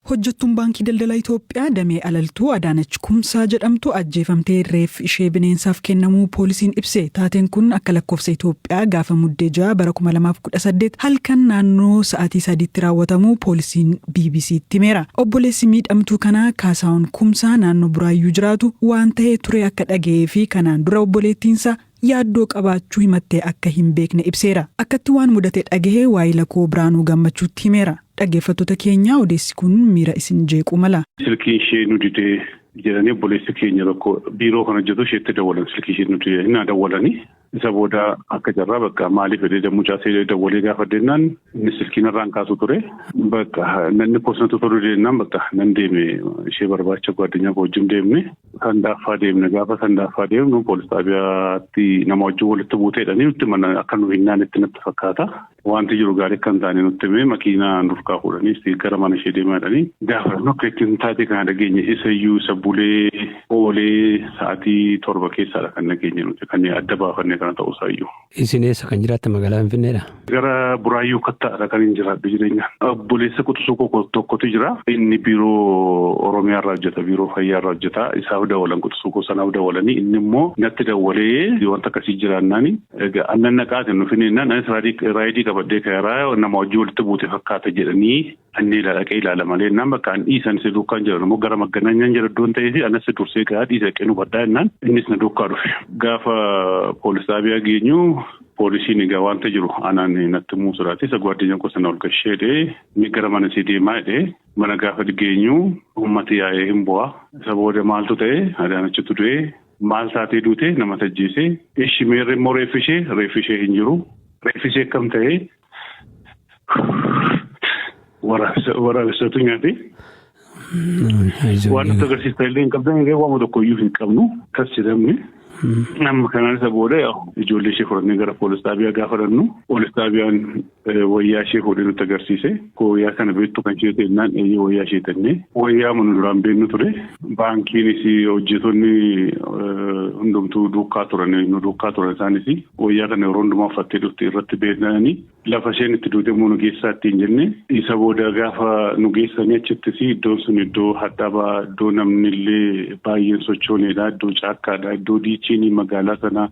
Hojjettuun Baankii Daldala Itoophiyaa damee Alaltuu Adaanach Kumsaa jedhamtu ajjeefamtee reeffi ishee bineensaaf kennamuu poolisiin ibse. Taateen kun akka lakkoofsa Itoophiyaa gaafa Muddee 6 bara 2018 halkan naannoo sa'aatii 3tti raawwatamuu poolisiin BBC'tti himeera. Obboleessi miidhamtuu kanaa Kaasaahun Kumsaa naannoo Buraayyuu jiraatu waan ta'ee ture akka dhaga'ee fi kanaan dura obboleettiinsaa yaaddoo qabaachuu himattee akka hin beekne ibseera. Akkatti waan mudate dhagahe waayila koo Biraanuu Gammachuutti himeera. Dhaggeeffattoota keenya, odeessi kun miira isin jeequu mala. Silkiin ishee nu didee jedhanii obboleessi keenya tokko biiroo kan hojjetu isheetti dawwalan, silkii ishee nu didee naa dawwalanii. Isa booda akka carraa bakka maaliif jedhee mucaa ishee dawwalee gaafadhennaan, inni silkiin irraan kaasu ture. Bakka namni koosnatu tolu jennaan, bakka nan deeme ishee barbaacha, gwaddinyaa koo wajjin deemne. Sandaaffaa deemne. Gaafa Sandaaffaa deemnu poolis xaabiyaatti nama wajjin walitti buuteedhanii nutti mana akka nu hinnaan itti natti fakkaata. Wanti jiru gaarii akka hin taane nutti himee, makiinaa nurkaa fuudhanii gara mana ishee deemaadhanii. Gaafa nu akka ittiin taate kana dhageenye, isa iyyuu isa bulee oolee sa'aatii 7 keessaadha kan dhageenye nuti kan adda baafanne kana ta'uusaa iyyuu. Isin eessa kan jiraattan, magaalaa Finfinneedha? Gara Buraayyuu Kattaadha kan hin jiraadhu jireenyaan. Obboleessa quxisuu koo tokkotu jira. Inni biiroo Oromiyaa irraa hojjeta, biiroo fayyaa irraa hojjeta. Isaaf dawwalan, quxisuu koo sanaaf dawwalanii, inni immoo natti dawwalee wanta akkasii jiraannaani. Egaa annan naqaatiin nu fineennaan, anis raayidii qabadhee karaa nama wajjin walitti buute fakkaata jedhanii annee dhaqee ilaala malee jennaan, bakka an dhiisan si duukaan jiran immoo gara maggananyaan jira iddoon ta'ee fi anas dursee gaa dhiisa dhaqee nu badhaa jennaan, innis na duukaa dhufe. Gaafa poolis xaabiyaa geenyu, poolisiin egaa wanta jiru anaan natti himuu sodaate. Isa gwaddinyaa gosa na ol gashee jedhee, inni gara mana isii deemaa jedhee. Mana gaafa geenyu uummati yaa'ee hin bu'a. Isa booda maaltu ta'e? Adaanachitu du'ee, maal taatee duute, nama tajjeese, ishi meerre immoo reeffi ishee hin jiru. Reeffi ishee akkam ta'e? Waraabessatu nyaate. Waan nutti agarsiistan illee hin qabdan, illee waama tokko iyyuu hin qabnu kas jedhamne. Amma kanaan isa booda ijoollee ishee fudhannee gara poolis xaabiyaa gaafa dhannu, poolis xaabiyaan wayyaa ishee fuudhee nutti agarsiise. Wayyaa kana beektu kan ishee ta'ennaan, eeyyee, wayyaa ishee tennee wayyaa mana duraan beeknu ture. Baankiinis hojjettoonni hundumtuu duukaa turan, nu duukaa turan. Isaanis wayyaa kana yeroo hundumaa uffattee dhufte irratti beekanii, lafa isheen itti duute immoo nu geessaa ittiin jenne. Isa booda gaafa nu geessanii achittis, iddoon sun iddoo hadhabaa, iddoo namni illee baay'een sochoonedha, iddoo caakkaadha, iddoo diichiin magaalaa sana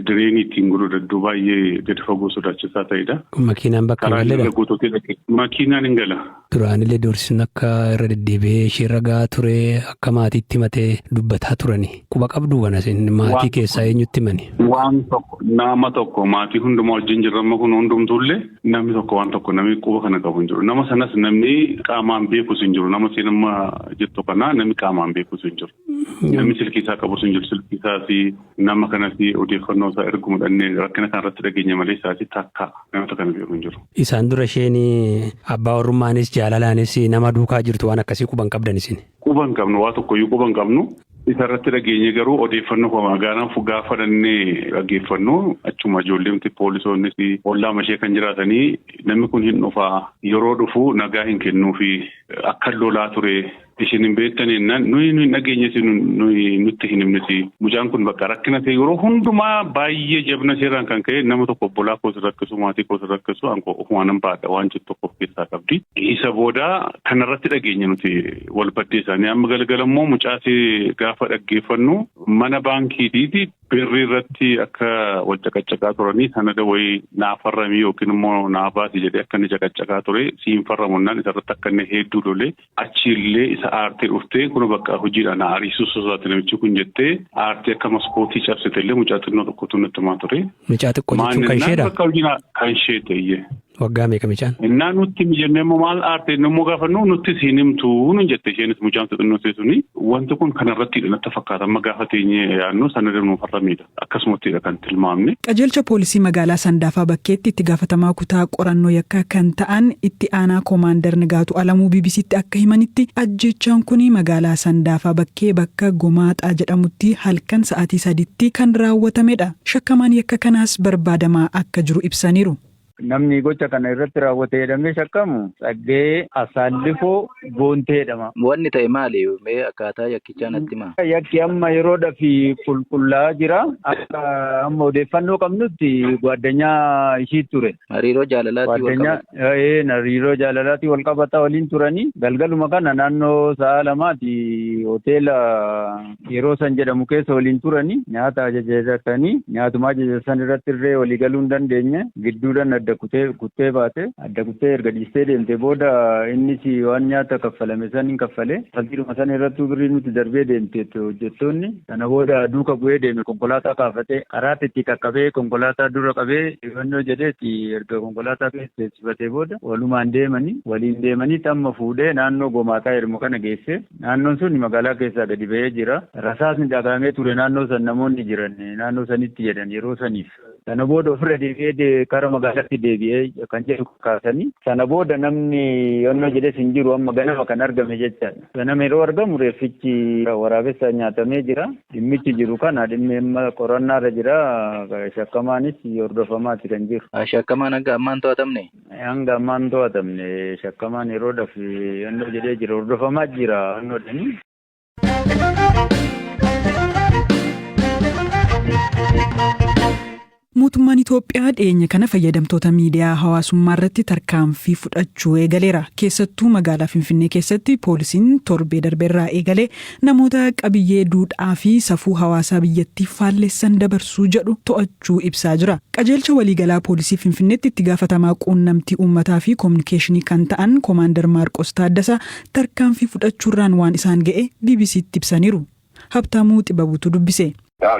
direenii ittiin godhudha, iddoo baay'ee gadi fagoo sodaachisaa ta'edha. Makiinaan bakka hin galledha. Makiinaan hin gala. Duraanillee doorsisni akka irra deddeebi'ee isheerra gahaa ture akka maatiitti himatee dubbataa turani. Quba qabduu kana isin maatii keessaa eenyutti himani? Waan tokko, nama tokko, maatii hundumaa wajjin jirra amma kun hundumtuullee namni tokko waan tokko namni quba kana qabu hin jiru. Nama sanas namni qaamaan beekus hin jiru. Nama isheen amma jettu kana namni qaamaan beekus hin jiru. Namni silkii isaa qabus hin jiru. Silkii isaas nama kanas odeeffannoo isaa erguma dhannee rakkina kana irratti dhageenya malee isaati takka namoota kana beeku hin jiru. Isaan dura isheen abbaa warrummaanis jaalalaanis nama duukaa jirtu, waan akkasii quban qabdan isin? Quban hin qabnu, waa tokkoyyuu quban hin qabnu. Isa irratti dhageenye garuu odeeffannoo magaalaan gaafa dhannee dhaggeeffannu, achuma ijoolleen, poolisoonnis ollaa ishee kan jiraatanii, namni kun hin dhufaa, yeroo dhufu nagaa hin kennuufi, akka lolaa ture isin hin beektan jennaan, nuyi hin dhageenye, nuyi nutti hin himnesi. Mucaan kun bakka rakkina ta'e yeroo hundumaa baay'ee jabina seeraan kan ka'e nama tokko obbolaa koos rakkisu, maatii koos rakkisu, ofumaan nan baadha waan jettu tokko of keessaa qabdi. Isa booda kanarratti dhageenye nuti wal baddee isaanii. Amma galgala immoo mucaasii gaafa dhaggeeffannu, mana baankiitiiti birrii irratti akka wal caqacaqaa turanii, sanada wayii naa farramii yookiin immoo naa baasi jedhee akka inni caqacaqaa ture, siin farramunnaan isarratti akka inni hedduu lolee, achiillee isa aartee dhuftee, kun bakka hojiidhaan na ariisuu sosochaati namichi kun jettee aartee akka maskootii cabsite illee mucaa xinnoo tokkotu nutti himaa ture. Mucaa xiqqoo jechuun kan isheedha? Bakka hojii kan ishee ta'e. Waggaa meeqa mucaan? Innaa nutti jennee immoo maal aartee immoo gaafannu, nuttis hin himtu nun jette isheenis, mucaan xixinnoo suni. Wanti kun kanarrattidha natti fakkaata, amma gaafa teenyee yaadnu sanada nuuf farramiidha, akkasumattidha kan tilmaamne. Qajeelcha poolisii magaalaa Sandaafaa Bakkeetti itti gaafatamaa kutaa qorannoo yakkaa kan ta'an itti aanaa koomaandar Nigaatu Alamuu BBCtti akka himanitti, ajjeechaan kun magaalaa Sandaafaa Bakkee bakka Gomaaxaa jedhamutti halkan sa'aatii 3tti kan raawwatamedha. Shakkamaan yakka kanaas barbaadamaa akka jiru ibsaniiru. Namni gocha kana irratti raawwate jedhamee shakkamu Tsaggee Asaallifoo Goontee jedhama. Wanni ta'e maali? Mee akkaataa yakkichaa natti himaa. Yakki amma yeroodhaaf qulqullaa'aa jira. Akka amma odeeffannoo qabnutti gwaaddanyaa ishii ture. Hariiroo jaalalaatii wal qabata. Hariiroo jaalalaatii wal qabata waliin turanii galgaluma kana naannoo sa'a 2ti hoteela yeroo san jedhamu keessa waliin turanii nyaata ajajatanii nyaatuma ajajatan irratti illee walii galuu hin dandeenye gidduudhaan adda kuttee baate adda kuttee erga dhiistee deemte booda innis waan nyaata kaffalame san hin kaffale faltiidhuma san irrattuu birrii nuti darbee deemte hojjettoonni sana booda duuka bu'ee deeme konkolaataa kaafatee karaatti itti qaqqabee konkolaataa dura qabee dhibannoo jedheeti erga konkolaataa keessa teessifatee booda walumaan deemanii waliin deemanii amma fuudhee naannoo Gomaataa jedhamu kana geesse. Naannoon sun magaalaa keessaa gadi ba'ee jira. Rasaasni dhagahamee ture naannoo san namoonni jiran naannoo sanitti jedhan yeroo saniif. Sana booda ofirra deebi'ee kara magaalaatti deebi'ee kan jedhu kaasanii sana booda namni yonnoo jedhes hin jiru amma ganama kan argame jechaadha. Ganama yeroo argamu reeffichi waraabessaa nyaatamee jira. Dhimmichi jiru kana dhimmi amma qorannaarra jira. Shakkamaanis hordofamaati kan jiru. Shakkamaan hanga ammaan to'atamne? Hanga ammaan to'atamne shakkamaan yeroodhaaf yonnoo jedhee jira hordofamaa jira yonnoodhani. Mootummaan Itoophiyaa dhiyeenya kana fayyadamtoota miidiyaa hawaasummaa irratti tarkaanfii fudhachuu eegaleera. Keessattuu magaalaa Finfinnee keessatti poolisiin torbee darbeerraa eegalee namoota qabiyyee duudhaa fi safuu hawaasaa biyyattii faallessan dabarsuu jedhu to'achuu ibsaa jira. Qajeelcha waliigalaa poolisii Finfinneetti itti gaafatamaa quunnamtii uummataa fi koominikeeshinii kan ta'an Koomaandar Maarqos Taaddasaa tarkaanfii fudhachuurraan waan isaan ga'e BBCtti ibsaniiru. Habtaamuu Xibabuutu dubbise.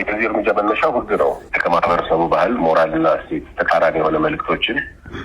የዚህ እርምጃ መነሻው ህግ ነው። ከማህበረሰቡ ባህል፣ ሞራልና እሴት ተቃራኒ የሆነ መልእክቶችን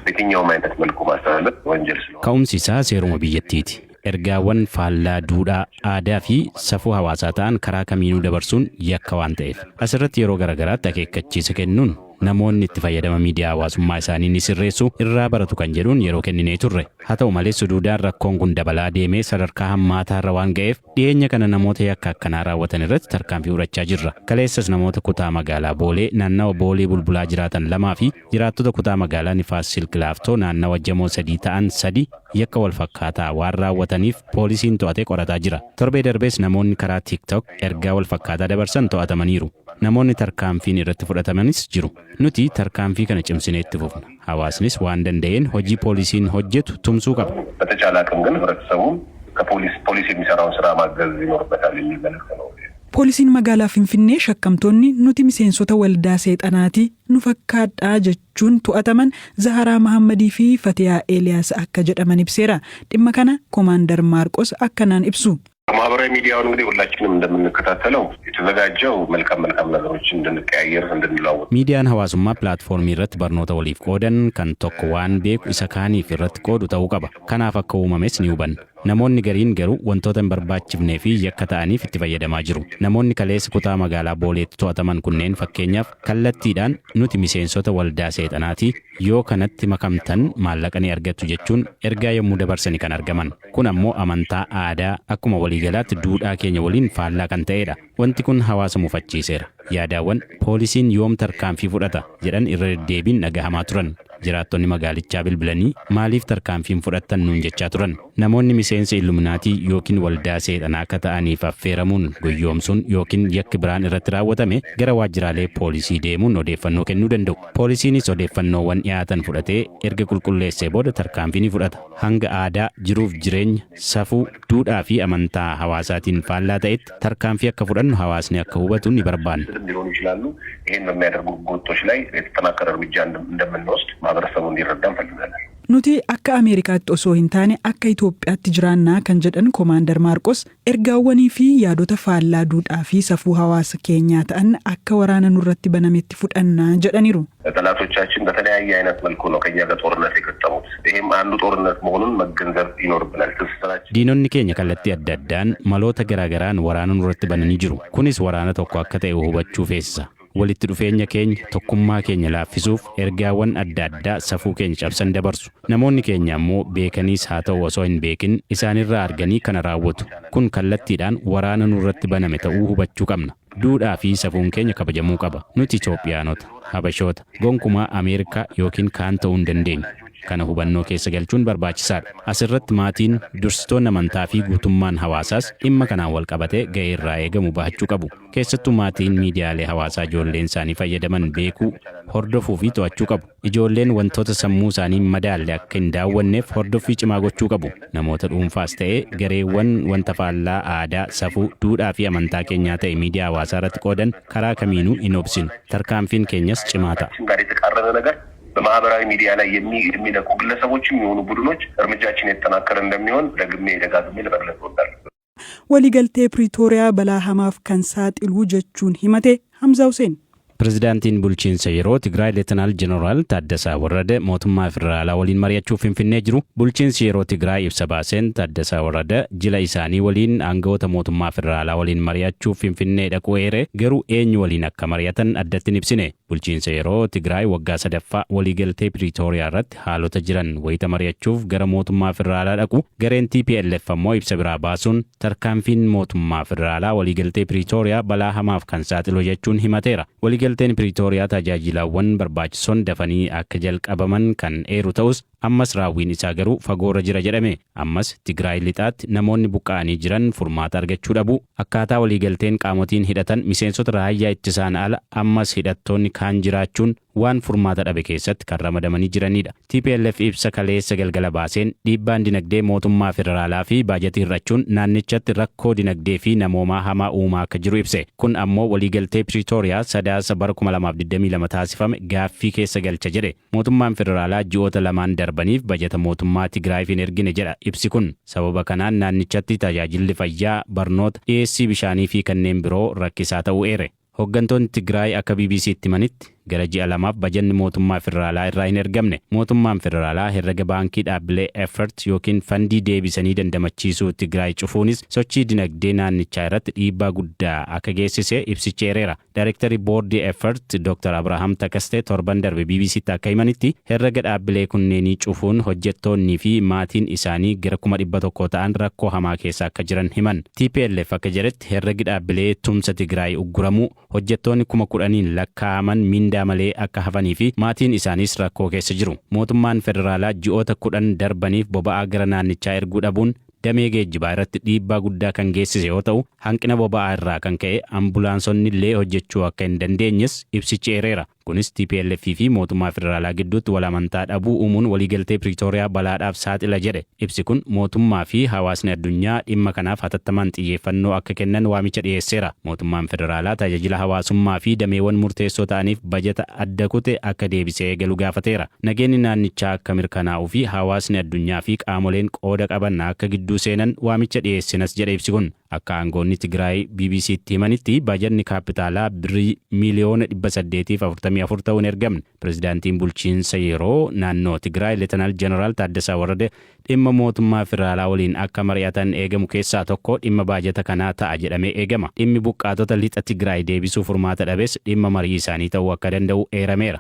በየትኛውም አይነት መልኩ ማስተላለፍ ወንጀል ስለሆነ Ka'umsi isaa seeruma biyyattiiti. Ergaawwan faallaa duudhaa, aadaa fi safuu hawaasaa ta'an karaa kamiinuu dabarsuun yakka waan ta'eef. Asirratti yeroo garaagaraatti akeekkachiisa kennuun namoonni itti fayyadama miidiyaa hawaasummaa isaanii ni sirreessu irraa baratu kan jedhuun yeroo kenninee turre. Haa ta'u malee suduudaan rakkoon kun dabalaa deemee sadarkaa hammaataarra waan ga'eef dhiyeenya kana namoota yakka akkanaa raawwatan irratti tarkaanfii fudhachaa jirra. Kaleessas namoota kutaa magaalaa Boolee naannawa Boolee Bulbulaa jiraatan 2 fi jiraattota kutaa magaalaa Nifaas Silk Laaftoo naannawa Jamoo 3 ta'an 3 yakka wal fakkaataa waan raawwataniif poolisiin to'atee qorataa jira. Torbee darbees namoonni karaa TikTok ergaa wal fakkaataa dabarsan to'atamaniiru. Namoonni tarkaanfiin irratti fudhatamanis jiru. Nuti tarkaanfii kana cimsinee itti fufna. Hawaasnis waan danda'een hojii poolisiin hojjetu tumsuu qaba. በተቻለ አቅም ግን ህብረተሰቡም ከፖሊስ ፖሊስ የሚሰራውን ስራ ማገዝ ይኖርበታል የሚል መልዕክት ነው። Poolisiin magaalaa Finfinnee shakkamtoonni nuti miseensota waldaa seexanaati nu fakkaadhaa jechuun to'ataman Zaharaa Mahammadii fi Fatiyaa Eeliyaas akka jedhaman ibseera. Dhimma kana Koomaandar Maarqos akkanaan ibsu. ማህበራዊ ሚዲያውን እንግዲህ ሁላችንም እንደምንከታተለው የተዘጋጀው መልካም መልካም ነገሮችን እንድንቀያየር እንድንለዋወጥ Miidiyaan hawaasummaa pilaatfoormii irratti barnoota waliif qoodan kan tokko waan beeku isa kaaniif irratti qoodu ta'uu qaba. Kanaaf akka uumames ni hubanna. Namoonni gariin garuu wantoota hin barbaachifnee fi yakka ta'aniif itti fayyadamaa jiru. Namoonni kaleessa kutaa magaalaa Booleetti to'ataman kunneen fakkeenyaaf kallattiidhaan nuti miseensota waldaa seexanaati yoo kanatti makamtan maallaqa ni argattu jechuun ergaa yommuu dabarsani kan argaman. Kun ammoo amantaa aadaa akkuma waliigalaatti duudhaa keenya waliin faallaa kan ta'edha. Wanti kun hawaasa mufachiiseera. Yaadaawwan poolisiin yoom tarkaanfii fudhata jedhan irra deddeebiin dhagahamaa turan. Jiraattonni magaalichaa bilbilanii maaliif tarkaanfiin fudhattan nuun jechaa turan. Namoonni miseensa Illuminaatii yookiin waldaa seexanaa akka ta'aniif affeeramuun goyyoomsuun yookiin yakki biraan irratti raawwatame gara waajjiraalee poolisii deemuun odeeffannoo kennuu danda'u. Poolisiinis odeeffannoowwan dhiyaatan fudhatee erga qulqulleessee booda tarkaanfii ni fudhata. Hanga aadaa, jiruuf jireenya, safuu, duudhaa fi amantaa hawaasaatiin faallaa ta'etti tarkaanfii akka fudhannu hawaasni akka hubatu ni barbaanna. ሊሆኑ ይችላሉ። ይሄን በሚያደርጉ ህገወጦች ላይ የተጠናከረ እርምጃ እንደምንወስድ ማህበረሰቡ እንዲረዳ እንፈልጋለን። Nuti akka Ameerikaatti osoo hin taane akka Itoophiyaatti jiraannaa kan jedhan Koomaandar Maarqos ergaawwanii fi yaadota faallaa duudhaa fi safuu hawaasa keenyaa ta'an akka waraana nurratti banametti fudhannaa jedhaniiru. ጠላቶቻችን በተለያየ አይነት መልኩ ነው ከኛ ጋር ጦርነት የገጠሙት። ይሄም አንዱ ጦርነት መሆኑን መገንዘብ ይኖርብናል። ትስስራችን Diinonni keenya kallattii adda addaan maloota garaagaraan waraana nurratti bananii jiru. Kunis waraana tokko akka ta'e hubachuu feesisa. Walitti dhufeenya keenya tokkummaa keenya laaffisuuf ergaawwan adda addaa safuu keenya cabsan dabarsu. Namoonni keenya ammoo beekaniis haa ta'u osoo hin beekin isaanirraa arganii kana raawwatu. Kun kallattiidhaan waraana nurratti baname ta'uu hubachuu qabna. Duudhaa fi safuun keenya kabajamuu qaba. Nuti Itoophiyaanota, Habashoota, gonkumaa Ameerikaa yookiin kaan ta'uu hin dandeenyu. Kana hubannoo keessa galchuun barbaachisaadha. Asirratti maatiin, dursitoonni amantaa fi guutummaan hawaasaas dhimma kanaan wal qabatee ga'ee irraa eegamu bahachuu qabu. Keessattuu maatiin miidiyaalee hawaasaa ijoolleen isaanii fayyadaman beekuu, hordofuu fi to'achuu qabu. Ijoolleen wantoota sammuu isaanii madaalle akka hin daawwanneef hordoffii cimaa gochuu qabu. Namoota dhuunfaas ta'ee gareewwan wanta faallaa aadaa, safuu, duudhaa fi amantaa keenyaa ta'e miidiyaa hawaasaa irratti qoodan karaa kamiinuu hin obsinu. Tarkaanfiin keenyas cimaa ta'a. ጋር የተቃረነ ነገር በማህበራዊ ሚዲያ ላይ የሚለቁ ግለሰቦችም የሆኑ ቡድኖች እርምጃችን የተጠናከረ እንደሚሆን ደግሜ ደጋግሜ ለመግለጽ እወዳለሁ። Waliigaltee Piriitooriyaa balaa hamaaf kan saaxilu jechuun himate Hamza Hussein. Pirezidaantiin bulchiinsa yeroo Tigraay Leetanaal Jeneraal Taaddasaa Warrade mootummaa federaalaa waliin mari'achuuf Finfinnee jiru. Bulchiinsi yeroo Tigraay ibsa baaseen Taaddasaa Warrade jila isaanii waliin aangawoota mootummaa federaalaa waliin mari'achuuf Finfinnee dhaquu eere, garuu eenyu waliin akka mari'atan addatti hin ibsine. Bulchiinsa yeroo Tigraay waggaa sadaffaa waliigaltee Piriitooriyaa irratti haalota jiran wayita mari'achuuf gara mootummaa federaalaa dhaqu, gareen TPLF ammoo ibsa biraa baasuun tarkaanfiin mootummaa federaalaa waliigaltee Piriitooriyaa balaa hamaaf kan saaxilu jechuun himateera. Waliigalteen Piriitooriyaa tajaajilawwan barbaachisoon dafanii akka jalqabaman kan eeru ta'us, ammas raawwiin isaa garuu fagoorra jira jedhame. Ammas Tigraay lixaatti namoonni buqqa'anii jiran furmaata argachuu dhabu. Akkaataa waliigalteen qaamotiin hidhatan miseensota raayyaa ittisaan ala ammas hidhattoonni kaan jiraachuun waan furmaata dhabe keessatti kan ramadamanii jiranidha. TPLF ibsa kaleessa galgala baaseen dhiibbaan dinagdee mootummaa federaalaa fi baajatii hir'achuun naannichatti rakkoo dinagdee fi namoomaa hamaa uumaa akka jiru ibse. Kun ammoo waliigaltee Piriitooriyaa Sadaasa bara 2022 taasifame gaaffii keessa galcha jedhe. Mootummaan federaalaa ji'oota 2n darbaniif bajata mootummaa Tigraayiif hin ergine jedha ibsi kun. Sababa kanaan naannichatti tajaajilli fayyaa, barnoota, dhiyeessii bishaanii fi kanneen biroo rakkisaa ta'uu eere. Hooggantoonni Tigraay akka BBC'tti himanitti, gara ji'a 2f bajanni mootummaa federaalaa irraa hin ergamne. Mootummaan federaalaa herrega baankii dhaabbilee Effort yookiin fandii deebisanii dandamachiisuu Tigraay cufuunis sochii dinagdee naannichaa irratti dhiibbaa guddaa akka geessise ibsichi eereera. Daayirektarri boordii Effort Dr. Abrahaam Takastee torban darbe BBC'tti akka himanitti, herrega dhaabbilee kunneenii cufuun hojjettoonnii fi maatiin isaanii gara 100,000 ta'an rakkoo hamaa keessa akka jiran himan. TPLF akka jedhetti, herregi dhaabbilee tumsa Tigraay ugguramuu hojjettoonni 10,000n lakkaa'aman mindaa malee akka hafanii fi maatiin isaaniis rakkoo keessa jiru. Mootummaan federaalaa ji'oota 10 darbaniif boba'aa gara naannichaa erguu dhabuun damee geejjibaa irratti dhiibbaa guddaa kan geessise yoo ta'u, hanqina boba'aa irraa kan ka'e ambulaansonni illee hojjechuu akka hin dandeenyes ibsichi eereera. Kunis TPLF fi mootummaa federaalaa gidduutti wal amantaa dhabuu uumuun waliigaltee Piriitooriyaa balaadhaaf saaxila jedhe. Ibsi kun mootummaa fi hawaasni addunyaa dhimma kanaaf hatattamaan xiyyeeffannoo akka kennan waamicha dhiyeesseera. Mootummaan federaalaa tajaajila hawaasummaa fi dameewwan murteessoo ta'aniif bajata adda kute akka deebisee eegalu gaafateera. Nageenyi naannichaa akka mirkanaa'uu fi hawaasni addunyaa fi qaamoleen qooda qaban akka gidduu seenan waamicha dhiyeessinas jedhe ibsi kun. Akka aangoonni Tigraay BBC'tti himanitti, bajanni kaapitaalaa birrii miiliyoona 844 ta'uun ergamne. Pirezidaantiin bulchiinsa yeroo naannoo Tigraay Leetanaal Jeneraal Taaddasaa Warrade dhimma mootummaa federaalaa waliin akka mari'atan eegamu keessaa tokko dhimma baajata kanaa ta'a jedhamee eegama. Dhimmi buqqaatota lixa Tigraay deebisuu furmaata dhabes dhimma marii isaanii ta'uu akka danda'u eerameera.